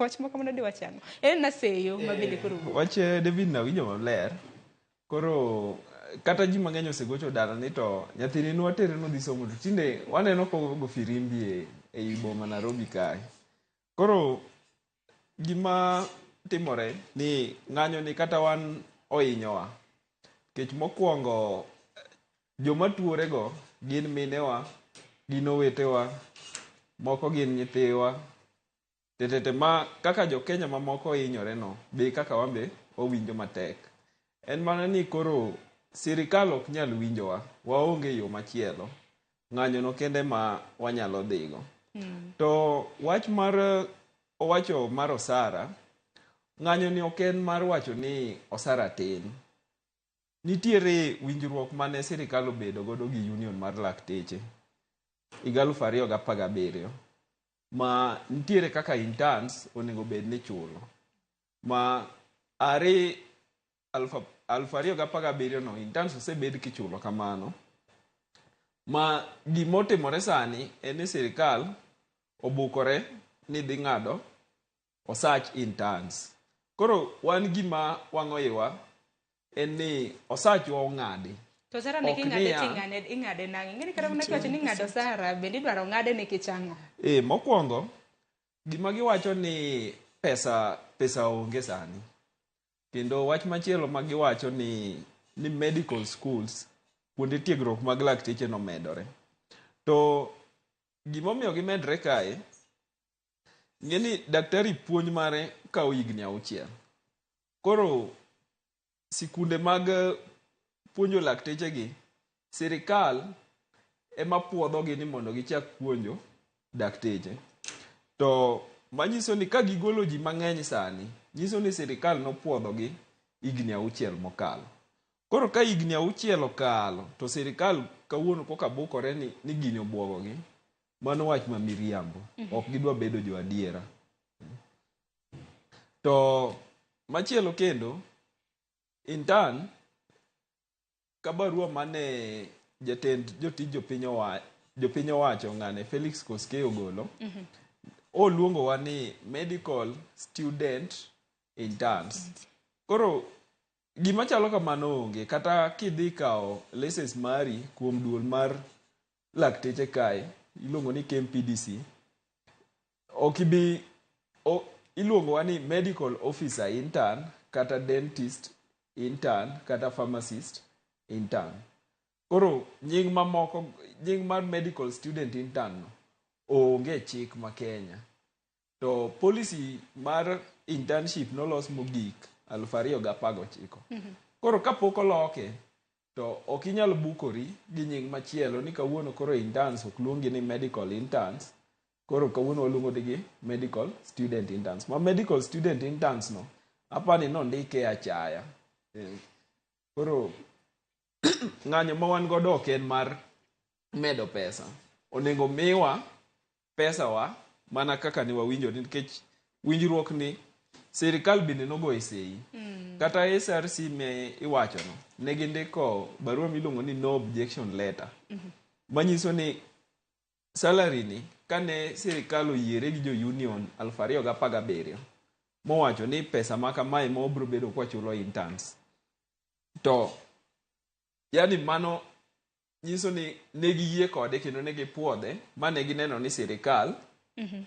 Wach moko mano diwach ang'o? En naseyo ma bende koro wuok. Wach David nawinjo maler. Koro kata ji mang'eny osegocho dala ni to nyathini nwatere nodhi somo to tinde waneno kogo firimbi ei boma Nairobi kae. Koro gima timore ni ng'anyo ni kata wan ohinyowa. Nikech mokwongo joma tuore go gin minewa, gin owetewa, moko gin nyithiwa. Tetete ma kaka jo Kenya mamoko hinyore no, be kaka wan be wawinjo matek. En mana ni koro sirikal ok nyal winjowa, waonge yo machielo. Ng'anyo no kende ma wanyalo dhigo. To wach mar owacho mar osara, ng'anyo ni ok en mar wacho ni osara tin. Nitiere winjruok mane sirikal obedo godo gi union mar lakteche higa 2017 ma nitiere kaka interns onego bed ni chulo. Ma are 2017 no interns osebed kichulo kamano. Ma gimotimore sani en ni sirikal obukore ni dhi ng'ado osach interns. Koro wan gima wang'o iwa en ni osachwa ong'adi. To osara ne Ok king'ade niya- to ing'ade nang'o? Ing'eni kata mana kiwacho ni ing'ado osara, bende idwaro ng'ade nikech ang'o? Mokwongo, gima giwacho ni pesa onge sani. Kendo wach machielo ma giwacho ni medical schools, kuonde tiegruok mag lakteche nomedore. To gimomiyo gimedre kae, ng'e ni daktari puonj mare kawo higni 6. Koro sikunde mag puonjo lakteche gi, sirikal ema puodhogi ni mondo gichak puonjo dakteche. To manyiso ni ka gigolo ji mang'eny sani, nyiso ni sirikal nopuodhogi higni 6 mokalo. Koro ka higni 6 okalo, to sirikal kawuono koka bukore ni gini obuogogi, mano wach ma miriambo. Ok gidwa bedo jo adiera. To machielo kendo, intern, ka barua mane jatend jotij jopiny owacho ng'ane Felix Koskei ogolo, oluongowa ni medical student interns. Koro gima chalo kamano onge, kata kidhi kawo license mari kuom duol mar lakteche kae, iluongo ni KMPDC, ok ibi, iluongowa ni medical officer intern, kata dentist intern, kata pharmacist intern. Koro nying mamoko, nying mar medical student intern no, onge chik ma Kenya. To policy mar internship nolos mogik 2019. Koro kapok oloke, to ok inyal bukori gi nying machielo ni kawuono koro interns ok luongi ni medical interns, koro kawuono waluongo gi medical student interns. Ma medical student interns no, apani nondike achaya. Koro ng'anyo ma wan godo ok en mar medo pesa. Onego miwa pesa wa mana kaka ne wawinjo nikech winjruok ni sirikal bende nogoye sei. Kata SRC me iwachono, ne gindiko barua miluongo ni no objection letter. Manyiso ni salary ni kane sirikal oyiere gi jo union 2017 mowacho ni pesa ma kamae ma wabiro bedo kwachulo interns. To yani mano nyiso ni ne giyie kode kendo ne gipuodhe ma ne gineno ni sirikal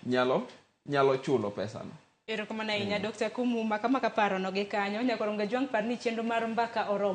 nyalo chulo pesano. Erokamano ahinya Dr. Kumu, maka maka paro no gi kanyo. Nyakoronga Jwang' par ni chenro mar mbaka oromo.